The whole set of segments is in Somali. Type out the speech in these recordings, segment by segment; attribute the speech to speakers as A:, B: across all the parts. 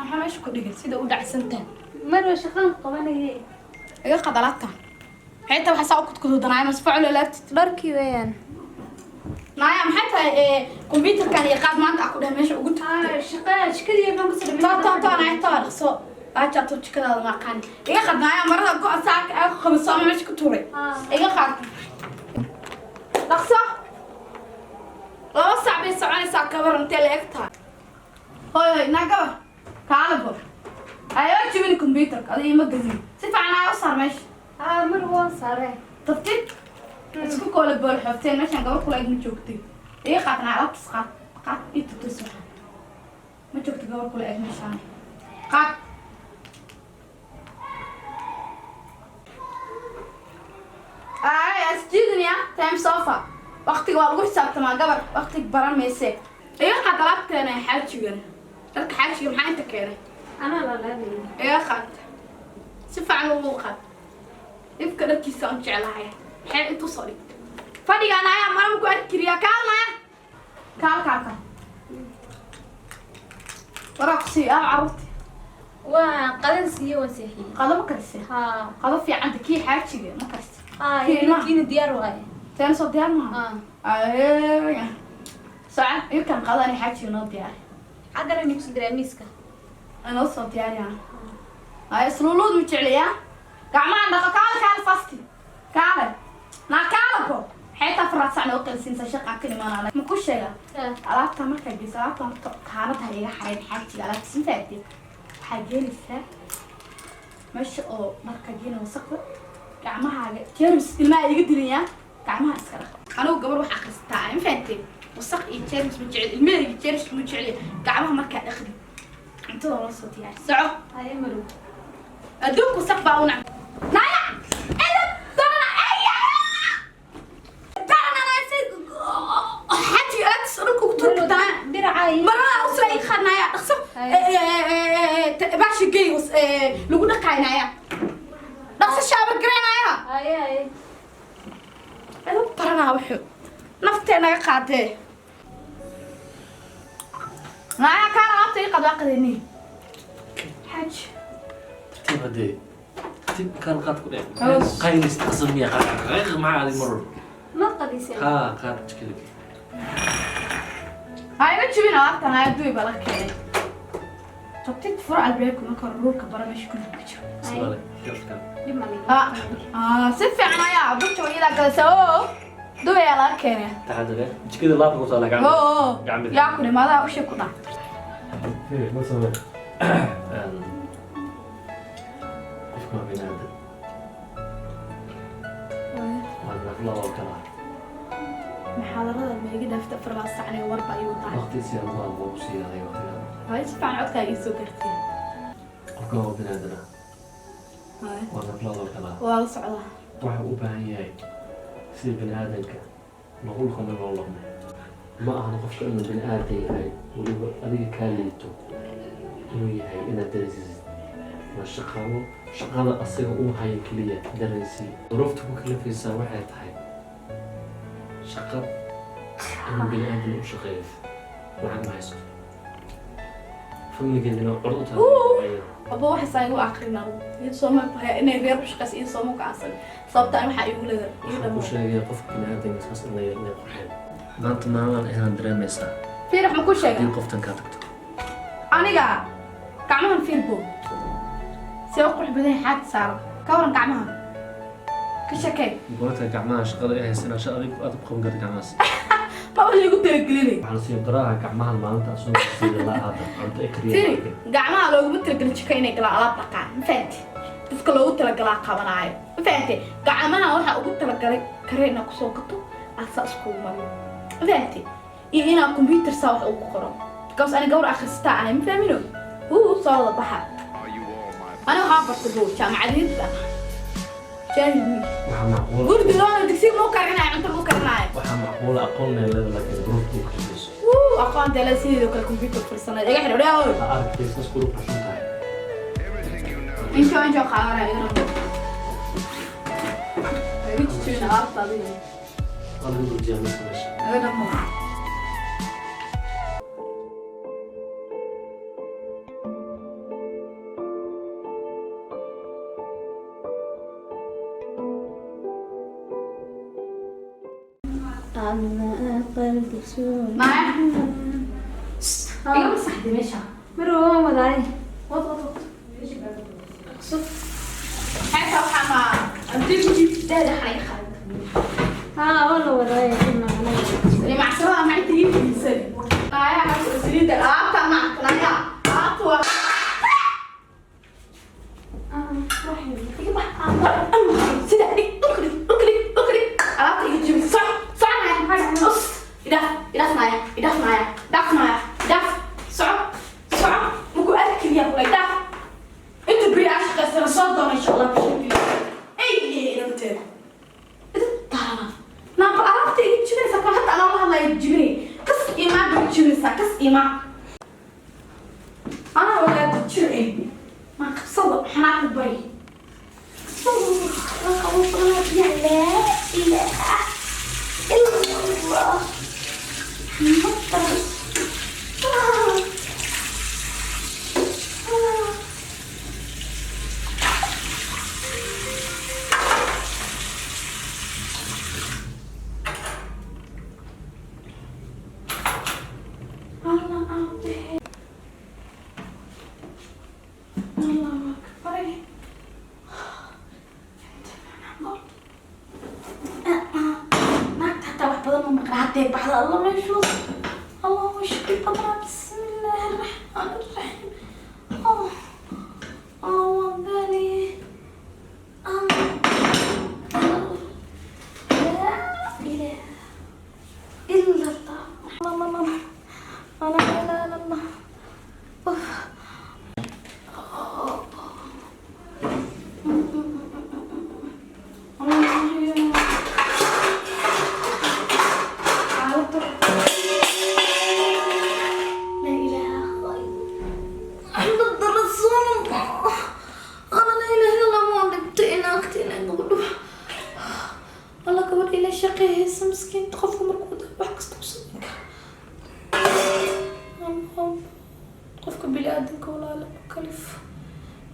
A: Maxaa meesha ku dhigay sida u dhacsantahay?
B: Marwa, shaqaan qabanayay.
A: Iga qad alaabta. Maxay tahay waxaa saa u kudkududanaya masfaculo laabtid?
B: Dharkii weeyaan.
A: Naaya, maxay tahay computerkan iyo qaad maanta aa ku dheh meesha ugu tagtay?
B: Shaqa shikadii baan kasoo
A: Too too too, naaya, too dhaqso. Aajaato jikadaada ma aqaan. Iga qad, naaya, marada go' saaka aa ku qabiso ama meesha ku tuuray. Iga qaad. Dhaqso. 2 saac bay soconaysaa, kabar intee la eg tahay. Hoy hoy, naa gabar. Kaala bor. Ayoo jibini computerka, adiga ima gadin. Si fiican ayaa u saar meesha.
B: Marwa, waan saare.
A: Tartiib. Isku koola bool xoofteen meeshaan gabar kula eg ma joogtay. Iga qaad, naa, alaabtas qaad. Qaad ii tutus waxaan. Ma joogto gabar kula eg meeshaan. Qaad. Ay, asjiidin ya time sofa. Waqtiga waa lagu xisaabtamaa gabar, waqtiga baran mayse. Iga qaad alaabteena xaajigan. Dharka xaajiga maxaa inta keenay?
B: Anaa lalaabay.
A: Iga qaad. Si fiican ugu qaad. Ifka dharkiisa aan jeclahay. Maxay intuu soo dhigtay? Fadhigaan ayaa marama ku arki kariyaa. Kaalnaya. Kaal kaal kaal. Waraa ku sii ah carruurti.
B: Waa qadan siiye, waan seexiyey.
A: Qado ma karisay?
B: Haa.
A: Qado fiicanta kii xaajiga ma karisay? Kii ilmaha.
B: Kiina diyaar waaye.
A: Teena soo diyaar maaha?
B: Haa.
A: Soco, iyakan qado ani xaajiga noo diyaari.
B: Xaggana nigu soo diraa miiska.
A: Noo soo diyaariyaa. Ay, isluuluud ma jecliyaa? Gacmaha dhaqo, kaale kaale fasti. Kaale. Naa kaale bo. Maxay taa faraad noo qalsiinsa shaqaan ka imaanaa. Ma ku sheega? Alaabta markaa geyso, alaabta horta kaanada ha iga xarayn xaajiga alaabtiis, ma fahamtid? Waxaa geenaysaa meesha oo dharka geena wasaqda gacmahaaga jeermis ilmaha iga dilayaa, gacmaha iska dhaq. Anigu gabar wax akhristaa, ma fahamtid? Wasaq iyo jeermis ma jecel, ilmahayga jeermis ma jecel. Gacmaha markaa dhaqdi cuntada loo soo diyaari. Soco.
B: Haye, Marwa.
A: Adduunku wasaq baa u nacay. Naya edab darana aya darana si xaajiga alaabtiis dhulka ugu turkitaa.
B: Diracaa.
A: Marada usra ii qaadnaya, dhaqso. Baasha gey lagu dhaqaynaya, dhaqso, shaaba garaynaya.
B: Haye haye.
A: Edab daranaa, wuxuu naftee naga qaadee. Naya, kaana alaabta ii qaad, waa qadeni xaaji.
C: Tartiib haddee, tartiib, kaan qaad ku dheh.
A: Hoos.
C: Qaylis qasab miya? Qaad maxaa adig mar walba?
B: Ma qadisay?
C: Haa, qaad jikada.
A: Ha iga jibin alaabtan, haya duy baa laga keenay. Tabtid furo albaabka marka hore, ruurka bara meesha ku jiro.
C: Ismale yarkan.
B: Dhib ma lihi.
A: Ah, si fiican ayaa burja iyadaa gadaysa oo dubay ayaa laga keenay.
C: Taxadare, jikada laabka ku taala gacmo.
A: Oo.
C: Gacmo.
A: Yaa ku dhimaadaha u sheeg ku dhac.
C: Fiiri, ma samee. Qofka waa bini'aadam, waa nafla oo kala ah.
A: Muxaadarada ma iga dhaafta 4 sacni warba ayuu tahay.
C: Waqti si aan ku hadlo ku siiyaday waqtiga.
A: Hay, si fiican codkaaga ii soo gaartay.
C: Qofka waa bini'aadam ah, waa nafla oo kala ah.
A: Waa la socdaa.
C: Waxa uu u baahan yahay sida bini'aadanka lagu dhaqmo loo dhaqmo. Ma ahan qofka inuu bini'aadan yahay, weliba adiga kaa liito inuu yahay inaad dareensiisid. Waa shaqado, shaqada asaga uu hayo keliya dareensii. Duruufta ku kalifaysaa waxay tahay shaqo inuu bini'aadan u shaqeeyo, lacag ma haysto, familigeedina cod u tahay.
A: Aba, waxaas igu akrin anigu iyada sooma inay reer u shaqaysa, iyada sooma go'aansan sababta ani waxaa igu leedahay igu
C: Waxaan ku
A: dhamo.
C: sheegaya qofka bini'aadanka saas inay qurxeen maanta maalmaan inaan dareemaysaa.
A: Fiir, waxaan ku sheegay.
C: Haddii qoftan kaa tagto.
A: Aniga gacmahan fiir bo, see u qurux badan yahay xaad saaran. Ka waran gacmahan? Ka shakee.
C: Goorta gacmaha shaqada ay haysanaa sha adig aad ku qaban karta gacmahaas.
A: Maba liigu talagelinay.
C: Waxaa nasiib daraaha gacmahan maalinta asoo sida la hadda cunto ay
A: Firi,
C: kariyeen.
A: gacmaha looguma talagelin jiko inay galaan alaab dhaqaan, ma fahanti? Dadka loogu talagalaa qabanaayo, ma fahanti? Gacmaha waxaa ugu talagalay kareen inaad kusoo gato, aad saa iskugu mariyo, ma fahanti? Iyo inaad computer saa wax ugu qoro, because ani gabar akhristaa ahay, ma fahmino? Huu soo wada baxa. Ani waxaa bartay bo jaamacadiinta jaahil mi.
C: Waxaa macquul.
A: Guriga loona digsiga mau karinaayo, cunto mau karinaayo.
C: Waxaa macquula aqoon leedahay, laakiin duruufta u kalifayso.
A: Wuu aqoon dee sideedoo kale computer firsanayd iga xidho dhaawoy.
C: Ha aragtay saas kula qurxan tahay.
A: Injo injo qaadanaya iga dhamo. Iga jijibin alaabta adiga.
C: Waa laga durjiyaa meesha meesha.
A: Iga dhamo.
B: Qalbi soo.
A: Naya, iga masaxday meesha.
B: Marwa, waan wadaay.
A: Wad, wad, wad. Xeebta waxaa ma daada xanay qaad.
B: Haa, waa la wadaay.
A: Macsarada ma inta ii fadhiisan. Naya, saliidda alaabta ma naya, alaabta waa sida dhig, dhulka dhig, dhulka dhig, dhulka dhig, alaabta iga jibi. Soc, soc naya, us, idhaaf, idhaaf naya, idhaaf naya, idhaaf naya, idhaaf, soco, soco, maku arki keliya kula, idhaaf. Inta beri aa shaqaysana soo doona, insha Allah bisha. Ey, inanteeda darana naaba alaabta iga jibinaysaa kala. Hadda anaa la hadlaya jibinay, kas imaa bay jibinaysaa, kas imaa. Anaa wadaada jir eh maa qabsada xanaaqu bari.
B: لا إله إلا الله مطر. آه. آه.
A: Allah aabahe, Allahu akbar. Naagta hataa wax badan ma maqla, haddee baxda. Allah, meeshuus, Allahu shukri badanaa. Bismillaahi raxmaani raxiim. Allah, Allah, waan gaaliye. Allah, لا إله إلا الله، الله، الله، الله، لا إله إلا الله. أوف. لا إله إلا محمد رسول الله. أنا لا إله إلا الله. ما dhibtay naagta inay nagu dhufo. Alla, gabadh ila shaqeeyaysa, miskiinta, qofka markuu daa wax kasta u samayn kara. Allah, qofka bini'aadamka walaala kalif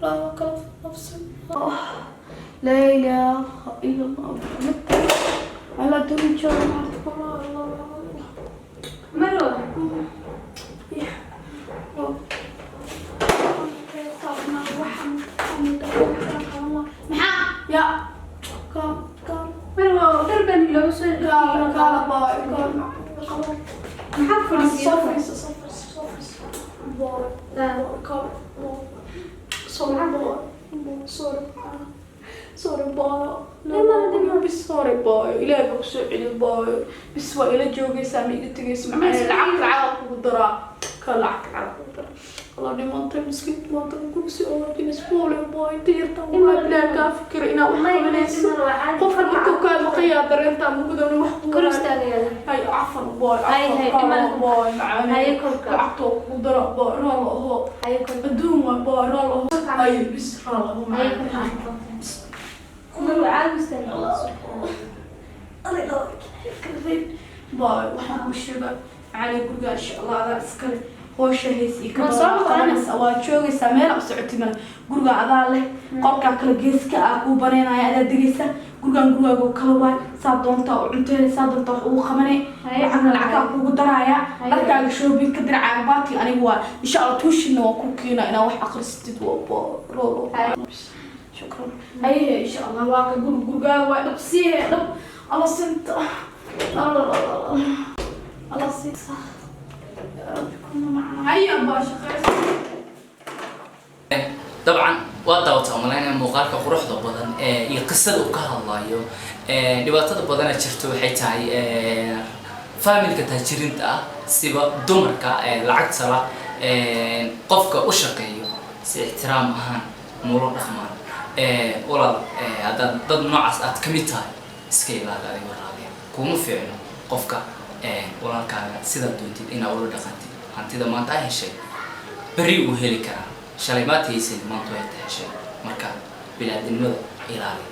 A: laa kalif nafsan. لا إله إلا الله محمد على درجة الله الله الله.
B: Marwa.
A: Maxaa ya kaal, kaal.
B: Marwa, dhar baan ilooga soo.
A: Kaal, kaal baay, kaal.
B: Maxaa fadhiisiyo?
A: Soo fadhiiso, soo fadhiiso, soo fadhiiso boy. Kaal boy, sorry boy, sorry, sorry boy. Bis, sorry boy, ilaahay baa kusoo celiyo boy. Bis, waa ila joogaysaa, ma iga tegayso? Macaan, lacag, lacag kugu daraa ka, lacag, lacag kugu daraa. Allah, dhimantay miskiin maanta kursi oo isboole boy, inta yartan waa bilaa kaa fikira inaa wax qabanayso. Qofka markuu kaa maqayaa dareentaa mugdana wax.
B: Kor istaagaya.
A: Hay, cafan boy.
B: Hay, hay,
A: cafan
B: dhiman.
A: Boy macaan.
B: Hay, korka.
A: Lacagta oo kugu dara boy, raal aho.
B: Haye, kor.
A: Adduun waa boy, raal aho. Ay, bis, raal aho.
B: Haye,
A: macaan.
B: korka. Marwa, caadi istaag.
A: Boy, waxaan kuu sheegaa cali, guriga insha Allah adaa iskale, hoosha hays iyo
B: Ma soo
A: qabanaysa, waa joogaysaa, meel u socotay male. Guriga adaa leh, qolkaa kale geeska ah kuu banaynaya, adaa degaysa. Gurigan gurigaaga oo kale waay, saa doontaa u cunteynay, saa doontaa wax ugu qabanay.
B: Haye.
A: Lacagna lacagtaa kugu daraaya.
B: Haye.
A: Dharkaaga shopping ka diracaaga baati aniga waa insha Allah, tuushinna waa ku keenaa inaa wax akhrisatid. Waa boy.
B: Haye.
A: Shukran. Haye, insha Allah waa ka guri, gurigaaga waa dhab siihe dhab. Allah sinta, Allah, Allah, Allah sinta. Ya Rabbi, kuna macana. Haya baa shaqeysa.
D: Dabcan waa daawataa umalaynaya muuqaalka quruxda badan ee iyo qisada uu ka hadlayo. Dhibaatada badana jirto waxay tahay faamilka taajiriinta ah, siba dumarka lacagta la qofka u shaqeeyo si ixtiraam ahaan mulo dhaqmaan. Walaal, haddaad dad noocaas aad ka mid tahay, iska ilaali adigoo raadiya. Kuma fiicno qofka walaalkaaga sidaad doontid inaad ula dhaqantid. Hantida maanta ay heshay berri wuu heli karaa. Shalay maad haysan, maanta way heshay. Marka biniaadamnimada ilaali.